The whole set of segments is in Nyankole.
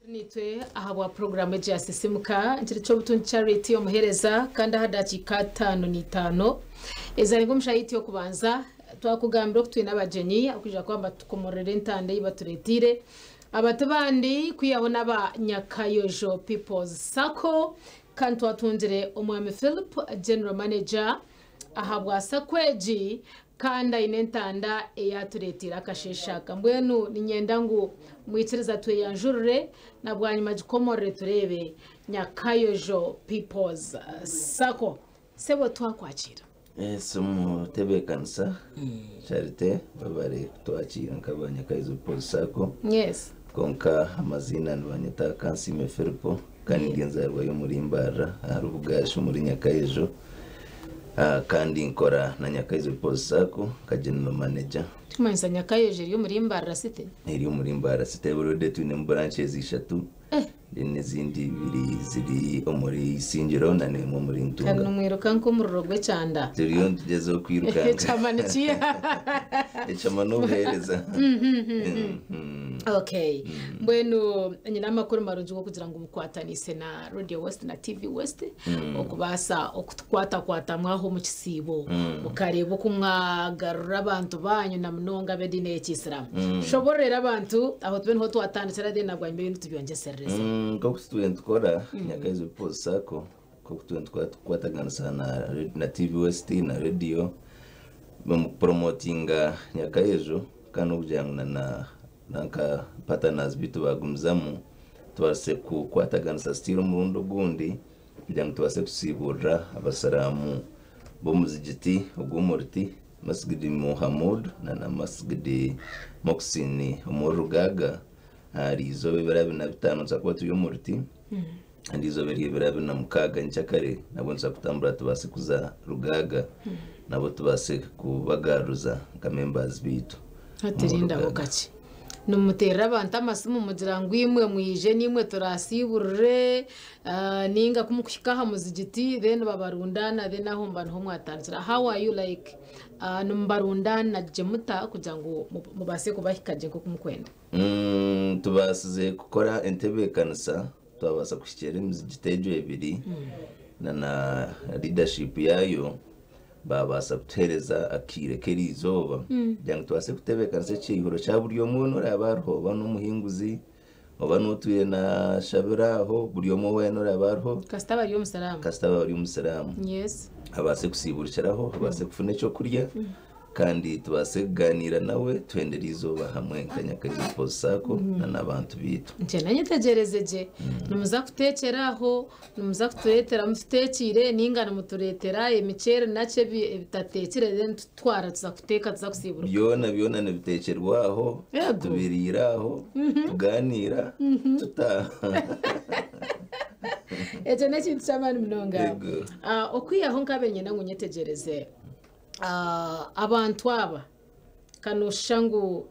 Naitwe ahabwa puroguraamu egi ya Sisimuka, nkiri Ky'obutungi Charity omuheereza kandi aha dakiika 55 ezarenga omu shaaha yaitu y'okubanza twakugambira oku twine abagyenyi abakwija kuba nibatukomororera entanda ei batureeteire. Aba ti bandi kwihaho n'aba Nyakayojo People's Sacco kandi twatungire Omwami Philip General Manager ahabwa Sacco egi Kandi aine entanda ei atureeteire akasheeshe aka. Mbwenu niinyenda ngu mwikirize atweyanjurire, na bwanyima agikomorore tureebe. Nyakayojo People's Sacco. Sebo twakwakiira. Yes, omutebeekanisa Charite webare kutwakiira nk'aba Nyakayojo People's Sacco. Yes. Kwonka amaziina nibanyeta Kansiime Firipo kandi ndi enzaarwa y'omuri Mbarara ahari Bugaasha omuri Nyakayojo. Kandi nkora na Nyakaizi People's Sacco nka General Manager. Tikumanyisa Nyakayojo eri omuri Mbarara City? Eri omuri Mbarara City already twinemu branches ishatu then ezindi ibiri ziri omuri Isingiro na n'emwe omuri Kandi Ntunga. nomwiruka nk'omuriro gw'ekyanda. Turiyo nitugyezaho kwirukanga. Ekyama nikiiha? Ekyama n'obuheereza. Okay. Mbwenu nyine amakuru marungi g'okugira ngu mukwataniise na Radio West na TV West okubaasa okutukwatakwatamu aho omu kisiibo mukareeba oku mwagarura abantu baanyu na munonga ab'ediini ey'ekiisiramu. Shobororera abantu aho tube niho twatandikira then na bwanyima ebindi tubyongyeserereze. Nk'oku tutwire nitukora Nyakaizi People's Sacco, nk'oku tutwire nitukora tukukwataganisa na na TV West na radio omu kupromotinga Nyakayejo kandi n'okugira ngu na na nanka partners beitu baagumizamu tubaase kukwataganisa still omurundi ogundi kugira ngu tubaase kusiiburira abasiraamu b'omuzigiti ogw'omuruti, Masgidi Muhamood na na Masgidi Moxin omuri Rugaaga ahari izooba ebiro 25 nituza kuba turi omuruti kandi izooba eryo ebiro 26 nkyakare nabwo nituza kutambura tubaase kuza Rugaaga nabo tubaase kubagaruza nka members beitu Hati omu rindaho Rugaaga. kakye. Nimuteerera abantu amasimu mugira ngu imwe mwije naimwe turaasiiburire nainga ku murikuhika aha muzigiti then babarundaana then aho muba niho mwatandikira. How are you like nimubarundaana gye muta kugira ngu mubaase kubahika gye nk'oku murikwenda? Tubaasize kukora entebeekanisa twabaasa kuhikiirira emizigiti egyo ebiri na na leadership yaayo. Baabaasa kutuheereza akaire k'eriizooba kugira ngu tubaase kutebeekanisa ekiihuro kya buri omwe weena oraabe ariho, oba n'omuhinguzi, oba n'otwire naashabira aho, buri omwe weena oraabe ariho. Kasita aba ari omusiraamu. Kasita aba ari omusiraamu. Yes. Abaase kusiiburukiraho, abaase kufuna eky'okurya. Kandi tubaase kugaaniira nawe tuhendere eizooba hamwe nka Nyakaizi People's Sacco na n'abantu baitu. Nkye nanyetegyereze gye. Nimuza kuteekyera aho, nimuza kutureetera mututeekiire nainga nimutureetera emiceeri naki ebitateekire then tutwara tuza kuteeka tuza kusiiburuka. Byona byona nibiteekyerwa aho, Yego. tubiriira aho, tugaaniira, tutaaha. Ekyo n'ekintu ky'amaani munonga. Yego. Ah, Okwihaho nkabe nyenda ngu nyetegyereze. Abantu aba ka nooshusha ngu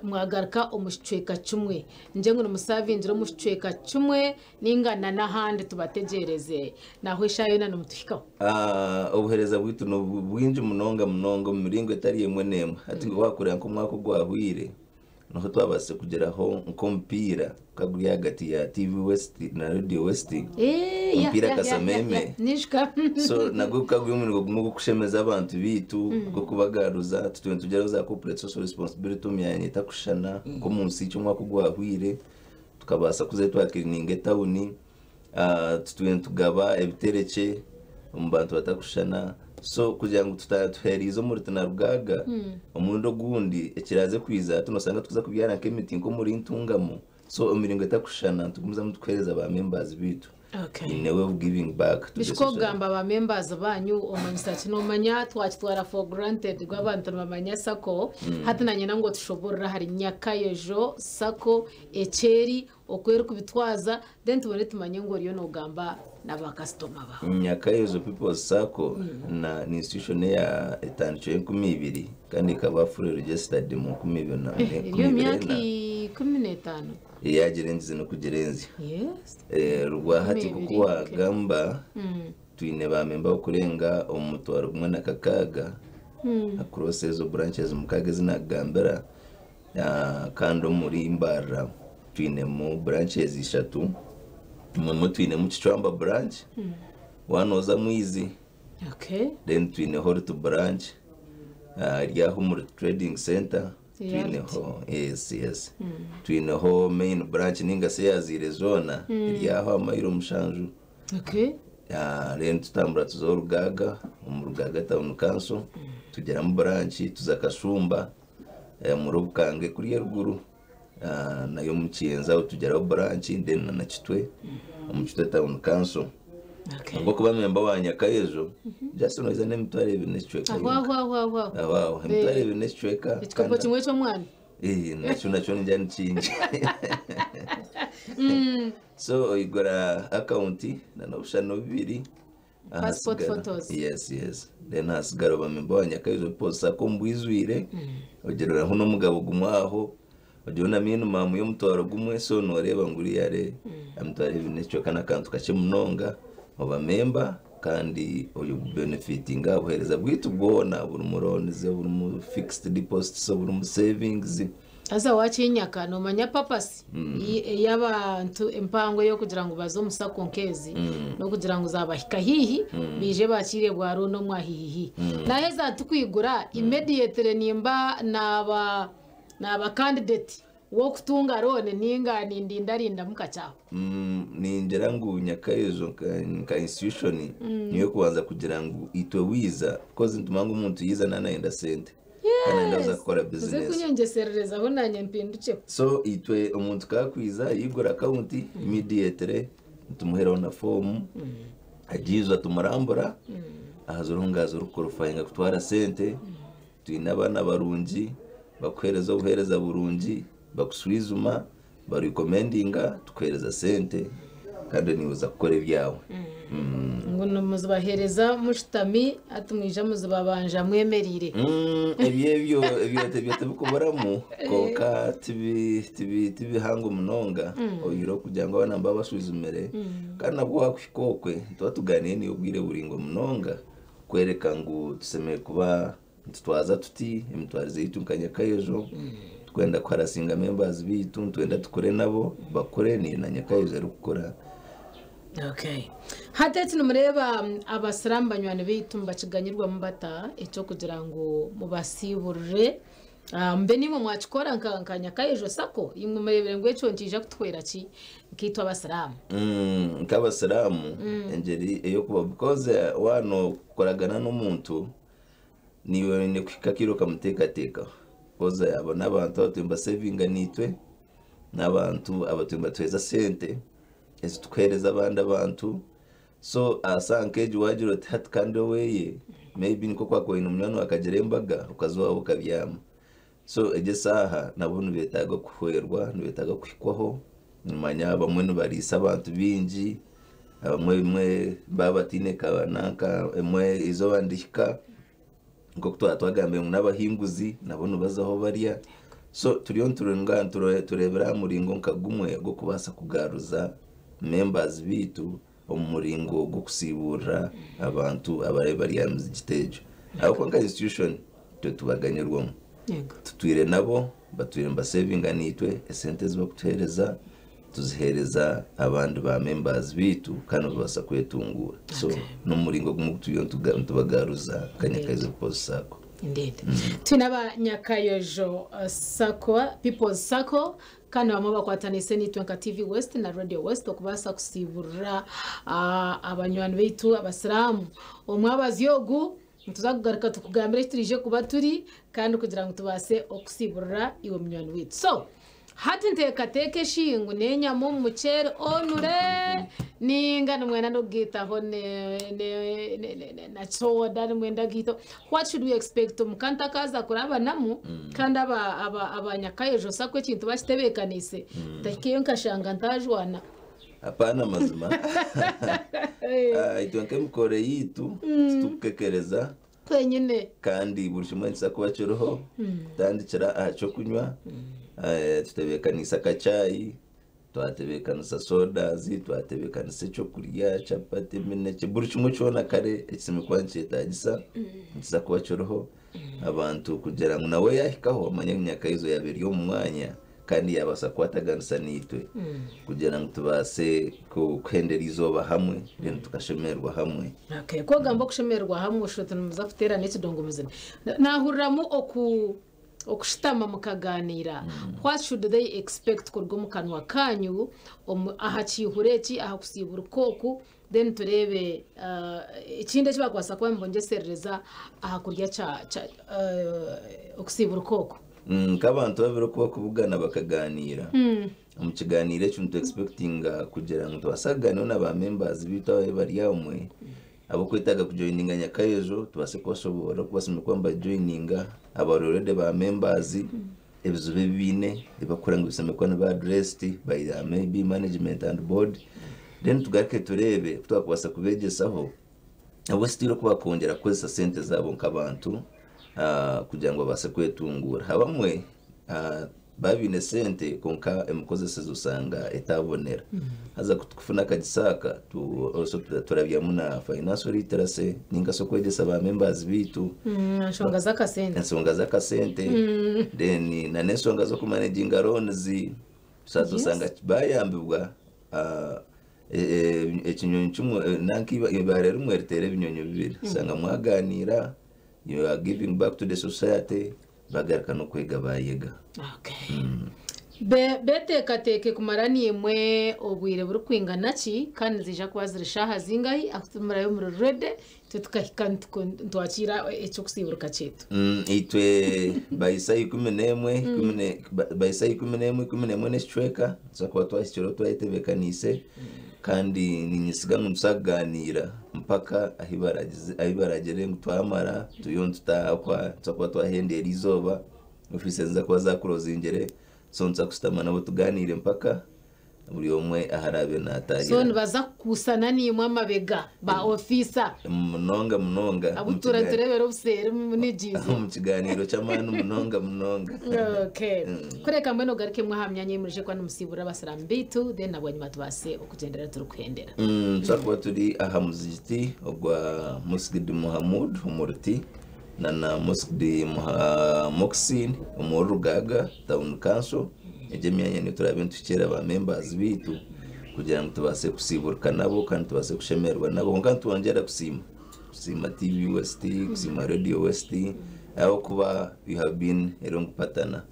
mwagaruka omu kicweka kimwe, nigye ngu nimusavingira omu kicweka kimwe nainga n'ahandi tubategyereze naho eshaaha yoona nimutuhikaho? Obuheereza bwaitu ni bwingi munonga munonga omu miringo etari emwe n'emwe. Hati waakureeba nk'omwaka ogwahweire, Niho twabaasize kugiraho nk'omupiira gukaba guri ahagati ya TV West na Radio West. Omupiira kasameeme. So nagwo gukaba guri omuringo gumwe ogw'okushemeza abantu baitu, gw'okubagaruza. Tutwire nitugiraho za corporate social responsibility omu myanya etakushushana nk'omu nsi itwe omwaka ogwahweire tukabaasa kuzayo twakirininga etawuni. Tutwire nitugaba ebiterekye omu bantu batakushushana so kugira ngu tuheerize omuri Tinarugaaga omurundi ogundi ekiraaze kwija hati noshanga turikuza kubyara nk'emiti nk'omuri Ntungamo so emiringo etakushushana nitugumizamu tukuheereza ba members baitu Okay. in a way of giving back to the Bishi ku society. okugamba ba members banyu omanyisa ki? Nomanya twakitwara for granted ngu abantu nibamanya sacco hati nanye ngu otushoborore ahari Nyakayojo sacco eki eri oku erikubitwaza then tubone tumanye ngu oriyo nogamba na ba kasitoma baawe. Nyakayezo People's Sacco na ni institution eya etandikirweho 2000 kandi ekaba fully registered mu nkumi ibiri na Eri enkumi omu ibiri myaka ena. 15. Yagira engizi n'okugira enzya. Yes. Rwahati Nkumi nk'oku ibiri, okay. wagamba twine ba memba abarikurenga omu 1600 across ezo branches mukaaga ezi naakugambira kandi omuri Mbarara. Twinemu branches ishatu. Imwe twinemu Kicwamba branch, wanooza Mwizi. Then twineho Rutu branch, eri aho omuri trading center. Twineho, yes, twineho main branch ninga se eyaziire zoona, eri aho aha mayiro 7. Then tutambura tuza Orugaga, omu Rugaga Town Council tugeramu branch, tuza Kashumba, omuri Obukange kuriya eruguru, nayo omu Kiyenzi aho tugeraho branch, then na Kitwe, omu Kitwe Town Council. Ahabw'okuba memba wa Nyakayejo, just noija n'emitwaro 2 n'ekicweka Aho yonka. Aho aho aho. Aho aho, emitwaro 2 n'ekicweka. Ekikopo kimwe ky'omwana. Eh, nakyo ningira ni kingi. So oyigura akawunti na n'obushushani bubiri. Passport photos. Yes. Then hasigara oba memba wa Nyakayejo People's Sacco omu bwijwire, ogereraho n'omugabo gumwe aho, ogireho na minimum y'omutwaro 1, so noreeba ngu uriya emitwaro 2 n'ekicweka n'akantu kakye munonga, oba memba kandi oyo benefitinga aha buheereza bwaitu bwona, burimu loans, burimu fixed deposits, burimu savings. Haza wakinyaka nomanya purpose ey'abantu empango ey'okugira ngu baze omu SACCO nk'ezi n'okugira ngu zabahika haihi, bije bakire bwa loan omwahihihi. Naheza tukwigura immediately, nimba naba candidate w'okutunga loan, ninga nindindarinda mukakyaho? Ningira ngu Nyakayejo nka institution niyo kubanza kugira ngu itwe wiza, because nitumanya ngu omuntu yiza nanayenda sente kandi ayenda kuza kukora Uze business. Kunyongesererezaho nanye mpinduke. So itwe omuntu kakwiza yigura akawunti, immediately tumuheraho na fomu, agiizwa, tumurambura ahaza ngaza orikuqualifyinga kutwara sente. Twine abaana barungi bakuhereza obuhereza burungi, bakuswizuma, barecommendinga, tukuhereza sente kandi niwe kukora ebyawe. Ngo nimuzibahereza mushutami, ati mwija muzibabanja mwemerire? Ebyo tibikuburamu, konka tibihango munonga, oyire kugira ngu abaana mba baswizumire, kandi nabwo wakuhika okwe tuba tuganiire niyo obwire buringwa munonga kwereka ngu tusemere kuba nitutwaza tuti emitwarize yitu nka Nyakayejo. Twenda kuharassinga members bitu, twenda tukore nabo bakore ni na Nyakayejo ari kukora. Okay, hati eki nimureba abasiramu banywani baitu mubakiganyirwamu bata ekyokugira ngu mubasiiburire? Mbe nimwe mwakikora nka Nyakayejo SACCO, imwe murebere ngu ekyo nkija kutuhwera ki nkaitwe abasiramu? Nk'abasiramu engeri eyokuba, because wano kukoragana n'omuntu niwe oine kuhika kiro okamuteekateekaho, because abo n'abantu abatumba savinga nitwe, n'abantu abatumba tuheza sente ezitukuhereza abandi abantu. So asa nkeegi wagira oti hati kandi oweye maybe niko kwakubaine omunywani wakagira embaga, okaza owawe okabyama. So egyo esaaha nabo nibetaaga kuhwerwa, nibetaaga kuhikwaho. Nimanya bamwe nibariisa abantu bingi, abamwe bimwe baba batiine nanka emwe izooba ndihika, nk'oku twaba twagambire ngu n'abahinguzi nabo nibazaho barya. So turiyo niturenga turebera aha muringo nka gumwe gw'okubaasa kugaruza members bitu omu muringo gw'okusiburira abantu abari bari aha mizigiti egyo, ahabw'okuba nka institution twe tubaganyirwamu. Tutwire nabo, batwire nibasavinga nitwe, esente ezi bakutuhereza tuzihereza abandi ba members bitu kandi babaasa kwetungura. So n'omuringo gumwe turiyo nitubagaruza nka Nyakayejo People's Sacco. Indeed, twine abanyakayojo SACCO, People's Sacco, kandi bamwe bakwatanise nitwe nka TV West na Radio West okubaasa kusiburira abanywani baitu abasiramu. Omwabazi ogu nituza kugaruka tukugambira eki turije kuba turi kandi kugira ngu tubaase okusiburira iwe munywani waitu. So hati nteekateeka eshingu n'enyama omu muceeri onure, ninga nimwenda n'okugiitaho na soda, nimwenda giitaho, what should we expect omuka ntakaza kurabanamu? Kandi abanyakayejo SACCO ekintu bakitebeekaniise, tahikeyo nkashanga ntajwana. Hapana, mazima. Itwe nk'emikoro yitu titukukekereza. Twenyine. Kandi buri kimwe nikisa kuba kiriho, kutandikira aha kyokunywa. Tutebeekanisa akacaayi, twatebeekanisa sodas, twatebeekanisa ekyokurya, chapati, eminekye, buri kimwe kyona kare ekisemi kuba nikyetagisa nikiza kuba kiriho, abantu kugira ngu nawe yahikaho amanye ngu Nyakayejo yaba eri omu mwanya. Kandi yabaasa kukwataganisa naitwe kugira ngu tubaase kuhendera eizooba hamwe, then tukashemererwa hamwe. Okay, ku ogamba okushemererwa hamwe oshusha oti nimuza kuteerana ekidongo muzima. Naahuriramu oku okushutama mukagaaniira. What should they expect kuruga omu kanwa kanyu omu aha kiihuro eki, aha kusiiburuka oku, then tureebe ekindi eki baakubaasa kuba nibongyeserereza aha kurya kya kya okusiiburuka oku? Nk'abantu babiri oku bakubugana bakagaaniira, omu kigaaniiro ekyo nitu expectinga kugira ngu tubaase kugaaniiraho na ba members baitu ababaire bari omwe ab'okwetaaga kujoininga Nyakayejo tubaase kubashoboorora oku basemeriire kuba nibajoininga, abari already ba members ebizibu ebi baine ebi barikuhurira ngu bisemeriire kuba nibi addressed by the maybe management and board. Then tugaruke tureebe oku twakubaasa kubeegyesaho nabwo still oku bakwongyera kukozesa sente zaabo nk'abantu kugira ngu babaase kwetunguura. Abamwe baba baine sente kwonka emikozeseze osanga etabonera. Haza ku tukufuna akagisa aka, also turabyamu na financial literacy ninga shi okwegyesa ba members baitu. Enshonga z'akasente. Enshonga z'akasente, then na n'enshonga z'okumanaginga loans. Osanga bayambibwa ekinyonyi kimwe nanka eibaare rimwe riteera ebinyonyi bibiri. Osanga mwaganiira, you are giving back to the society, bagaruka n'okwega bayega. Okay. Beteekateeke kumara naimwe obwire burikwingana ki kandi niziija kuba ziri shaaha zingahi ahu tumarayo omuri ready itwe tukahika nitwakiira eky'okusiiburuka kyaitu? Itwe by saaha 11, by saaha 11, 11 n'ekicweka nituza kuba twahikireho twayetebeekaniise kandi niinyesiga ngu nituza kugaaniira mpaka ahu baragire ngu twamara turiyo nitutaaha nituza kuba twahendeera eizooba, ofiisi niziza kuba zakurozingire, so nituza kushutama nabo tugaaniire mpaka buri omwe ahu araabe So naataahira. nibaza kukusana naimwe amabega ba ofiisa? Munonga munonga. Abu tuura nitureebera obuseeri munigiize. Omu kigaaniiro ky'amaani munonga munonga. Okay. Kureka mbwenu ogarukemu aha myanya ei murije kuba nimusiiburira abasiraamu baitu, then na bwanyima tubaase okugyendera turikuhendera. Nituza kuba turi aha muzigiti ogwa Musgid Muhamood omu Ruti na na Musgid Moksin omuri Rugaaga Town Council. Egyo emyanya niyo turaabe nituhikiira ba members baitu kugira ngu tubaase kusiiburuka nabo kandi tubaase kushemererwa nabo. Kwonka nitwongyera kusiima, kusiima TV West, kusiima Radio West ahabw'okuba you have been a long partner.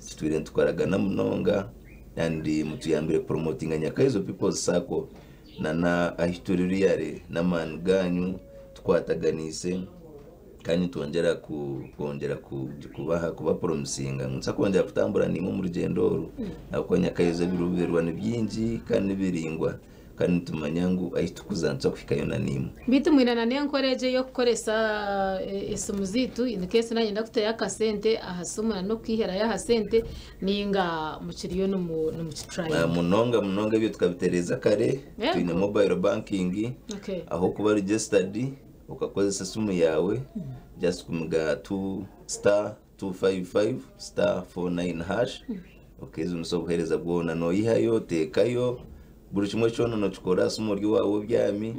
Tutwire nitukoragana munonga and mutuyambire kupromotinga Nyakaizo People's Sacco na na ahu turi really n'amaani gaanyu tukwataganiise. Kandi nitwongyera kwongyera kubaha kubapromisinga ngu nituza kwongyera kutambura naimwe omu rugyendo oru ahabw'okuba Nyakaizo ebiruubirirwa ni bingi kandi ni biraingwa kandi nitumanya ngu ahu turikuza nituza kuhikayo na naimwe. Beitu mwine na n'enkora egyo ey'okukoresa esimu zaitu in case nayenda kutayo akasente aha simu na n'okwiherayo aha sente ninga mukiriyo nimukitrayinga? Munonga munonga ebyo tukabitereeza kare, twine mobile banking ahu okuba registered Okakozesa esimu yaawe just kumiga 2 star 255 star 49 hash okeejunisa obuheereza bwona noyihayo oteekayo buri kimwe kyona nokikora aha simu ori owaawe obyami.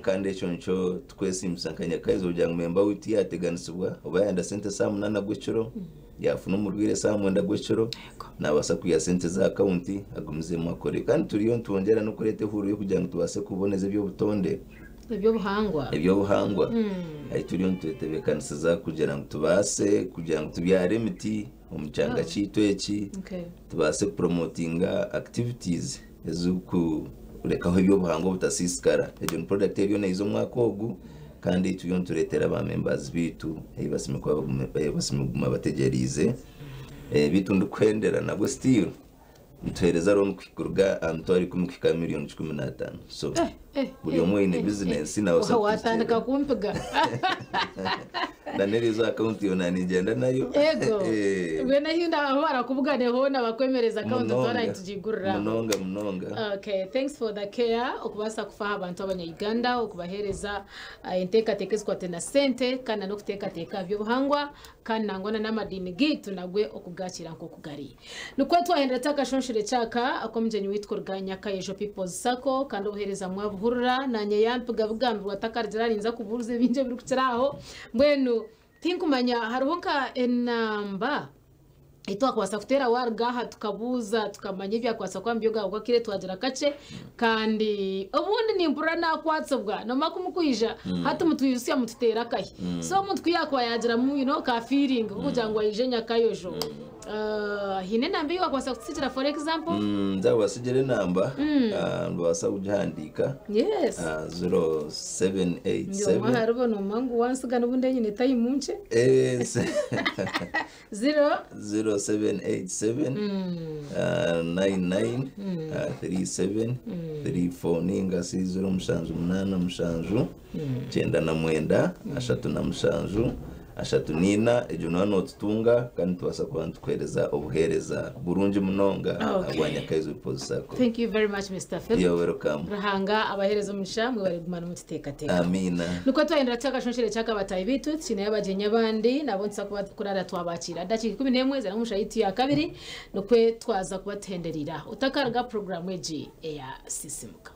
Kandi ekyo nikyo tukwesiimisa nka Nyakaizi kugira ngu memba waitu yaateganisibwa oba yaayenda sente saaha munaana gw'ekiro yaafuna omurwaire saaha mwenda gw'ekiro naabaasa kwiha sente ze aha akawunti agumizemu akore. Kandi turiyo nitwongyera n'okureeta ehururu y'okugira ngu tubaase kuboneza eby'obutonde. Eby'obuhangwa. Eby'obuhangwa. Ahi turiyo nitwetebeekanisiza kugira ngu tubaase kugira ngu tubyare emiti omu kyanga kyaitu eki, tubaase kupromotinga activities ezirikurekaho eby'obuhangwa obutasiisikara. Egyo ni product eriyo neija omwaka ogu kandi turiyo nitureetera ba members baitu ei basime kuguma bategyereize. Beitu ndikuhendera nabwo still nituheereza loan kuruga aha 100,000 kuhika aha 150,000,000. So buri omwe oine bizinensi nabaasa Watandika kumpiga. Na n'eriizo akawunti yoona ningyenda nayo. Ego. Mbwenu ahi ahu barakubugane hoona bakwemereza akawunti twara nitugigurira. Munonga munonga. Okay, thanks for the care okubaasa kufaho abantu abanya-Uganda okubaheereza enteekateeka ezikwate na sente kandi n'okuteekateeka aha by'obuhangwa kandi nangwa na n'amadiini gaitu nagwe okugakiira nk'oku gari. Nikwo twahendera takashonshore kyaka ak'omugyenyi waitu kuruga Nyakayejo People's Sacco kandi obuheereza mwabuhurira nanye yampiga bugambirwa takarigira arinza kubuuza ebingi ebirikukira aho. Mbwenu tinkumanya hariho nka enamba. Twakubaasa kuteera waaruga aha tukabuuza tukamanya ebyakubaasa kuba nibyo akire twagira kakye. Kandi obundi nimpurira nakwatsibwa nomara ku mukwija hati mutwijutsya mututeera akahi. So omuntu ku yaakuba yaagiramu ka feeling k'okugira ngu aije Nyakayojo, haine enamba ei waakubaasa kututsigira, for example? Nzabasigira enamba, nibabaasa kugihandiika. Yes. 0787. Ndi omwe aharibo noomanya ngu wansiga n'obundi enyine time nkye. Zero. 0787 99 37 34 ninga si 0787 99 37 34. Egyo nayo nootutunga kandi tubaasa kuba nitukuheereza obuheereza burungi munonga bwa Nyakaizi People's Sacco. Thank you very much, Mr. Philip. You're welcome. Ruhanga abaheereza omugisha, mwebare kuguma nimututeekateeka. Amiina. Nikwo twahindura kyakashonshero kyakabatahi bitu, tukineyo abagyenyi abandi nabo nituza kuba kurara twabakiira dakiika 11 zari omusha yitu ya kabiri, nikwe twaza kuba tuhenderera otakaruga puroguramu egi eya Sisimuka.